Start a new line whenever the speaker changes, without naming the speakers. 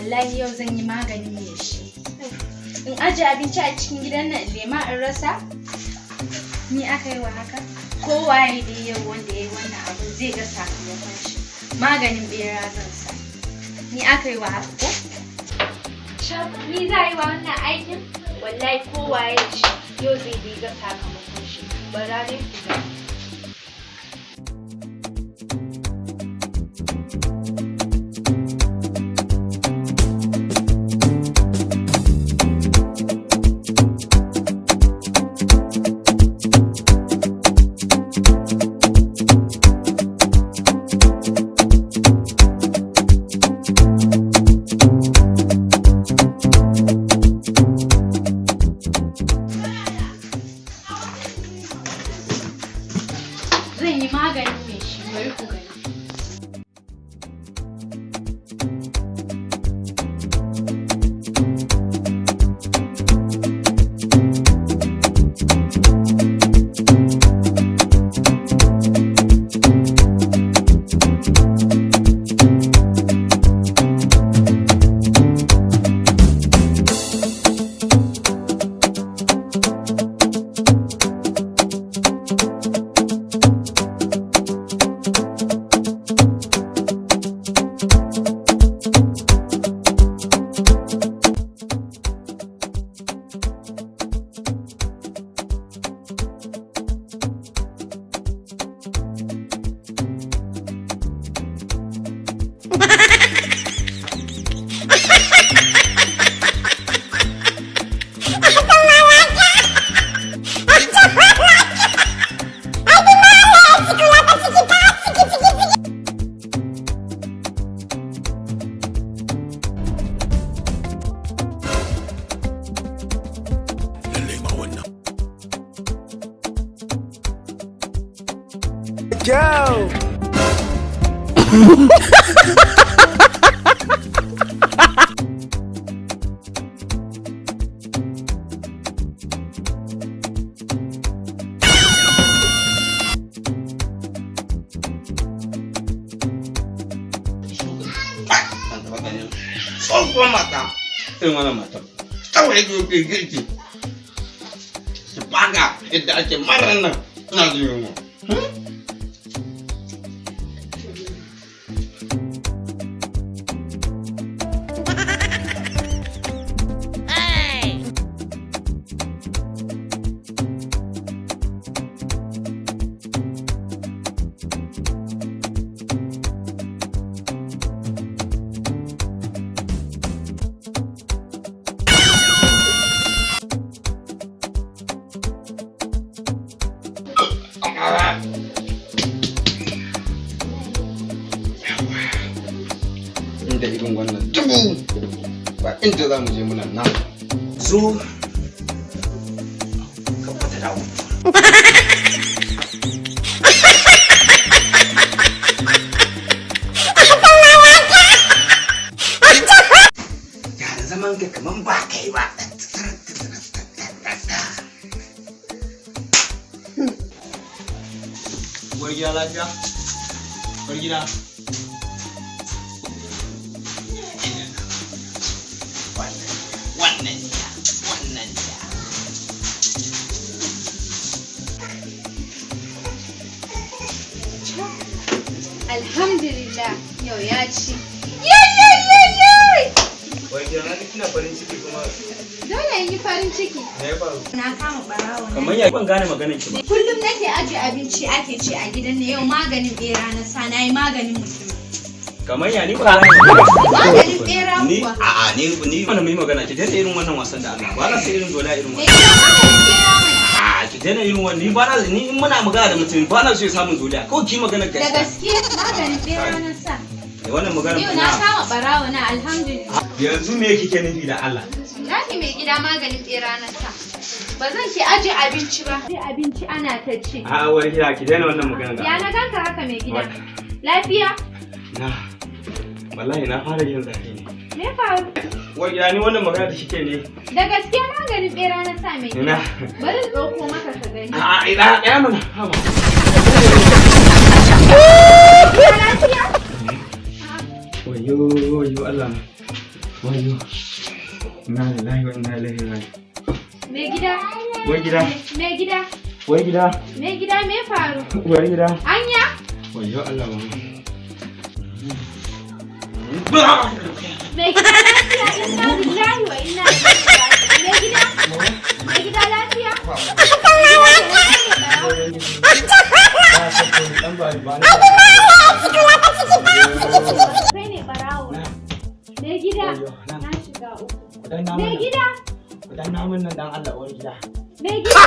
Wallahi yau zan yi maganin me shi. In aje abinci a cikin gidan nan, in nema in rasa. Ni aka yi wa haka? Kowaye dai yau wanda ya yi wannan abin zai ga sakamakon shi. Maganin bera zan sa. Ni aka yi wa haka ko? Ni za a yi wa wannan aikin? Wallahi kowaye shi yau zai dai ga sakamakon shi. Bara dai ku gani. Zan yi maganin mai shi, bari ku gani.
Lallai ma wannan.
Kyau.
Ban taɓa ganin tsohuwar mata irin wannan matar. Kawai ke girki. Ki baga yadda ake marar nan, ina jin yunwa. Inda irin wannan dubu ba inda za mu je, muna nan.
Zo ka fata dawo. Gyara zaman ka kaman ba kai ba.
Uwar gida, lafiya? Uwar gida. Wannan ya, wannan ya.
Alhamdulillah, yau ya ci. Yay!
Uwar gida, na kina farin ciki kuma.
Dole in yi farin ciki.
Me ya faru?
Na kama barawo.
Kamar ya? Ban gane maganar ki ba.
Kullum nake ajiye abinci ake ci a gidan nan, yau maganin bera na sa, na yi maganin mutum.
Kamar ya? Ni ba gane maganar.
Maganin bera
Ni
kuwa.
a'a, ni wannan mai magana, ki daina irin wannan wasan da Allah. Ba na sai irin zola irin
Me
wannan.
gida, maganin bera mana.
A'a, ki daina irin wannan. Ni ba na, ni in muna magana da mutum ba na so ya samun zoliya. Kawai ki magana
Da
gaskiya.
gaske, maganin bera na sa.
Eh, wannan magana.
Yau na kama barawo na, alhamdulillah.
Yanzu me kike nufi da Allah?
Lahi mai gida, maganin bera na sa. Ba zan ki aje abinci ba. Sai abinci ana ta ci.
A'a, uwar gida, ki daina wannan magana da
Ya
Allah.
na ganka haka, mai gida? Lafiya?
Na wallahi na fara yin zafi ne.
Me ya faru?
Uwar gida, ni wannan magana da kike ne.
Da gaske, maganin bera na sa, mai gida.
Ina.
Bari in ɗauko maka ka gani.
A'a, ina ɗaya mana. Haba.
Lafiya?
Wayo, wayo Allah na. Wayo. Inna lillahi wa inna ilaihi raji'un.
Mai gida.
Wai gida.
Mai gida.
Wai gida.
Mai gida, me faru?
Wai gida.
Anya?
Wayo Allah mama.
Mai gida, lafiya? Inna lillahi wa inna ilaihi raji'un. Mai gida? Mai gida, lafiya?
Dan ba ba.
Kai ne barawo. Mai gida. Na shiga uku.
Dan
Mai gida.
Dan namun nan, dan Allah, uwar gida.
Mai gida.